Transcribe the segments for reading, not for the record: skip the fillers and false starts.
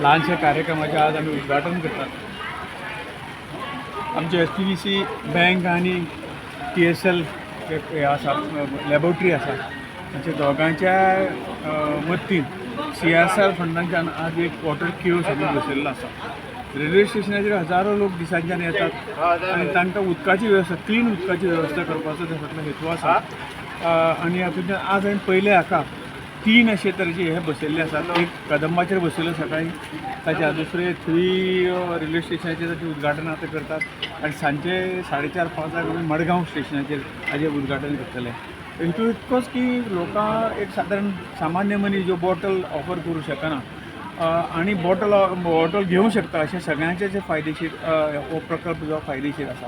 ल्हानशा कार्यक्रमाचें आज आमी उद्घाटन करतात. आमचे एचडीबी बँक आनी टीएसएल हे आसा, लॅबोरेटरी आसा, तांच्या दोगांच्या मदतीन सीएसआर फंडांच्यान आज एक वॉटर किओस्क आमी बसयल्लो आसा. रेल्वे स्टेशनाचेर हजारो लोक दिसांच्यान येतात आनी तांकां उदकाची वेवस्था, क्लीन उदकाची वेवस्था करपाचो त्या फाटलो हेतू आसा. आनी हातूंतल्यान आज हांवें पयले हाका तीन अशे तरेचे हे बसयल्ले आसात. एक कदंबाचेर बसयलो सकाळी, ताच्या दुसरे थंय रेल्वे स्टेशनाचेर ताचें उद्घाटन आतां करतात आनी सांजचे 4:30-5 आमी मडगांव स्टेशनाचेर हाजें उद्घाटन करतले. हेतू इतकोच की लोकांक एक सादारण सामान्य मनीस जो बॉटल ऑफर करूं शकना आनी बॉटल बॉटल घेवंक शकता, अशें सगळ्यांचे जे फायदेशीर हो प्रकल्प जो फायदेशीर आसा.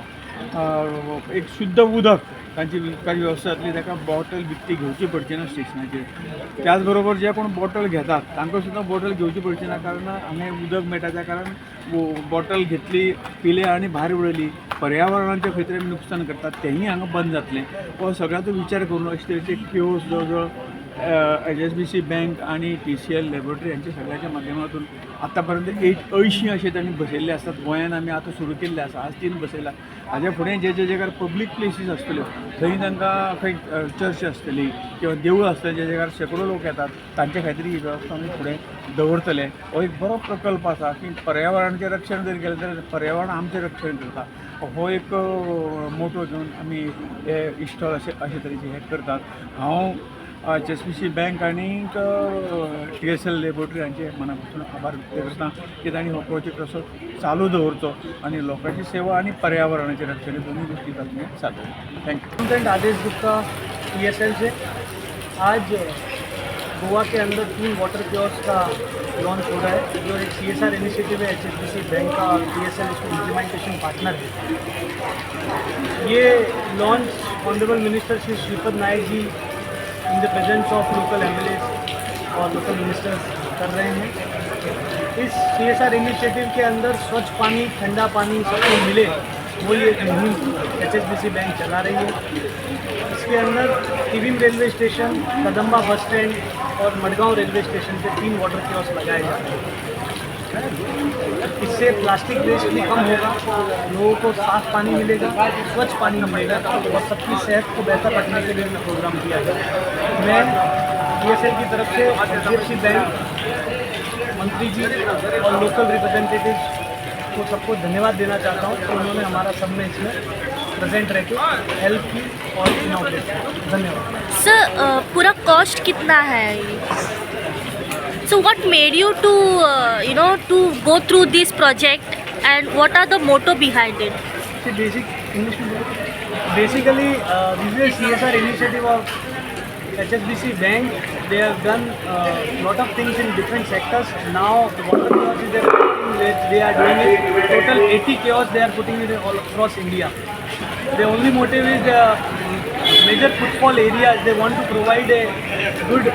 एक शुद्ध उदक, तांची उदकाची वेवस्था जातली, ताका बॉटल विकती घेवची पडची ना स्टेशनाचेर. त्याच बरोबर जे कोण बॉटल घेतात तांकां सुद्दां बॉटल घेवची पडची ना, कारण हांगा उदक मेळटा. त्या कारण बॉटल घेतली, पिले आनी भायर उडयली, पर्यावरणाचें खंय तरी आमी नुकसान करतात, तेंय हांगा बंद जातलें. हो सगळ्याचो विचार करून अशे तरेचे किओस्क जवळ जवळ एचएसबीसी बँक आणि टीसीएल लॅबोरेटरी यांच्या सगळ्याच्या माध्यमातून आतापर्यंत एक 80 अशे तांणी बसयल्ले आसात. गोंयान आमी आतां सुरू केल्ले आसा. आज तीन बसयला. हाज्या फुडें जे जे जाग्यार पब्लीक प्लेसीस आसतल्यो, थंय तांकां, खंय चर्च आसतली किंवा देवूळ आसतलें, ज्या जाग्यार शेंकडो लोक येतात, तांचे खातीर ही वेवस्था आमी फुडें दवरतले. हो एक बरो प्रकल्प आसा की पर्यावरणाचें रक्षण जर केलें तर पर्यावरण आमचें रक्षण करता. हो एक मोटो घेवन आमी हे इस्टॉल अशे अशे तरेचे हे करतात. हांव एचएसबीसी बँक आनी टीएसएल लॅबोरेटरी हांचे मना पासून आभार व्यक्त करता की तांणी हो प्रोजेक्ट असो चालू दवरचो आनी लोकांची सेवा आनी पर्यावरणाचें रक्षण हे दोनूय गोश्टी तातूंत सादोवं. Thank you. Accountant आदेश गुप्ता, टीएसएल से. आज गोवा के अंदर तीन वाटर कियोस्क का लॉन्च हो रहा है, जो एक सीएसआर इनिशिएटिव है एचएसबीसी बैंक का और टीएसएल इसको इम्प्लीमेंटेशन पार्टनर है. ये launch honourable minister Shri Shripad Naik ji in the presence of local MLA Aur local ministers कर रहे हैं. इस सीएसआर इनिशिएटिव के अंदर स्वच्छ पानी, ठंडा पानी सबको मिले, वो ये एक मुहिम एचएसबीसी बैंक चला रही है. इसके अंदर Thivim railway station, Kadamba bus stand और मडगांव रेलवे स्टेशन पे तीन वाटर कियोस्क लगाए जा रहे हैं. इससे प्लास्टिक वेस्ट भी कम होगा, लोगों को साफ पानी मिलेगा, स्वच्छ पानी मिलेगा और सबकी सेहत को बेहतर रखने के लिए भी प्रोग्राम किया है. मैं टीएसएल की तरफ से एचडीएफसी बैंक, मंत्री जी और लोकल रिप्रेजेंटेटिव्स को सबको धन्यवाद देना चाहता हूँ कि उन्होंने हमारा सब में इसमें प्रेजेंट रह के हेल्प की और इनॉग्रेट किया. धन्यवाद. सर, पूरा कॉस्ट कितना है? So what made you to you know to go through this project and what are the motto behind it? See, basic English में. Basically, this is a CSR initiative of HSBC Bank. They have done lot of things in different sectors. Now the water kiosk is their thing which they are doing it. Total 80 kiosks they are putting it all across India. The only motive is the major footfall areas. They want to provide a good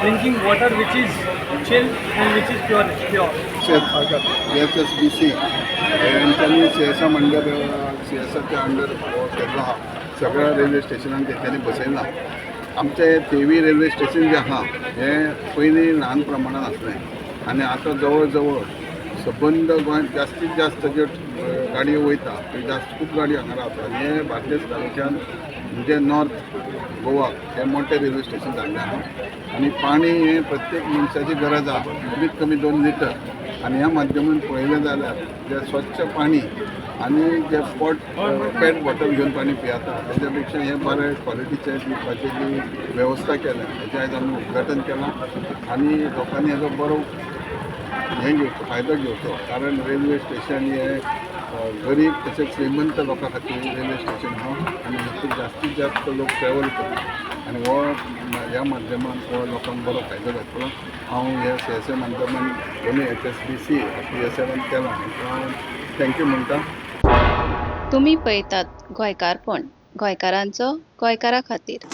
drinking water which is chill and which is pure. Pure. HSBC हेंच्यांनी CSR under, सीएसआरच्या under हो केल्लो आहा. सगळ्या railway स्टेशनान तेंच्यांनी बसयलां. आमचें थिवी railway station जें आहा, हें पयलीं ल्हान प्रमाणान आसलें आनी आतां जवळ जवळ सबंद गोंयांत जास्तीत जास्त ज्यो गाडयो वयता त्यो जास्त खूब गाडयो हांगा रावता. आनी हें बार्देस तालुक्यान म्हणजे नॉर्थ गोवा हें मोठें रेल्वे स्टेशन जाल्लें आहा. आनी पाणी हें प्रत्येक मनशाची गरज आहा, कमीत कमी 2 लिटर. आनी ह्या माध्यमान पळयलें जाल्यार जें स्वच्छ पाणी आनी जे पेट बॉटल घेवन पाणी पियेता, तेच्या पेक्षा हें बरें क्वॉलिटीचें पिवपाची जी वेवस्था केल्या, तेचें आयज आमी उद्घाटन केलां. आनी लोकांनी हेजो बरो हें घेवचो, फायदो घेवचो, कारण रेल्वे स्टेशन हें गरीब तशेंच श्रीमंत लोकां खातीर रेल्वे स्टेशन आहा आनी हातूंत जास्तीत जास्त लोक ट्रॅवल करता आनी हो ह्या माध्यमान हो लोकांक बरो फायदो जातलो. हांव ह्या सीएसआर माध्यमान दोनूय एचएसबीसी, टीएसएलान केलां, हांव thank you म्हणटा. तुमी पळयतात गोंयकारपण, गोंयकारांचो गोंयकारा खातीर.